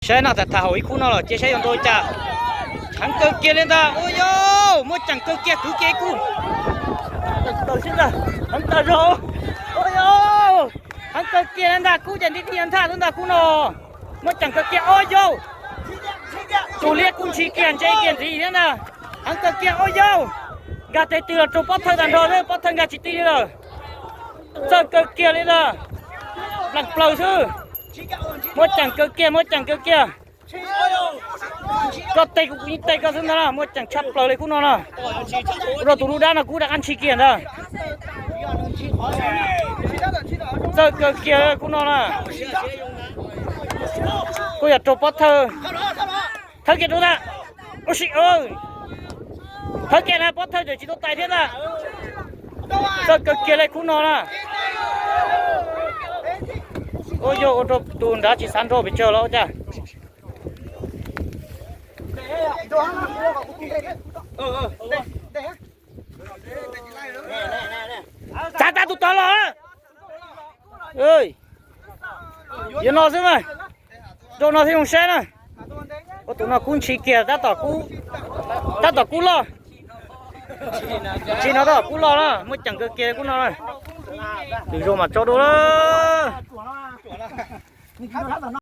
Saib no, tham tham hauv ib khub no los cia saib yuav nrau cas. Heev kawg kiag li ntag, ua yau, muaj ceem kawg kiag, kwv kiag ib khub. Heev tas zog, ua yau, heev kawg kiag li ntag, kub ces nti nti ntag xwb ntag khub no. Muaj ceem kawg kiag, ua yau, tus liab kub ntshis kiag ntse kiag ntxiv thiab ntag. Heev kawg kiag, ua yau, nkag tes twg los raug pob thawj tag nrho xwb, pob thawj nkag tsis ti li lawm. Txawj kawg kiag li ntag, nplees plaws xwb. Muaj ceem kawg kiag, muaj ceem kawg kiag. Koj teg kuv, kuv yeej teg koj xwb ntag na, muaj ceem tshaj plaws li khub no na. Ua rau tus lub dab no kub rov qab ntshis kiag ntag. Txawj kawg kiag khub no na. Kuj yog raug pob thawj, thawb kiag rau ntag. Ua si, thawb kiag na, pob thawj tseem tsis tau tais thiab ntag. Txawj kawg kiag li khub no na. Ua yog ua rau tus nrad tsis xav nrau pes tsawg los ua cas. Txav tag tus tod los. Yuav no xwb mas, rau no thiaj zoo saib na. Ua tus no kub ntshis kiag, tab tom kub, tab tom kub loj. Ntshis no tab tom kub loj na, muaj ceem kawg kiag kub no na. Tus zoo mas tso dua lawm.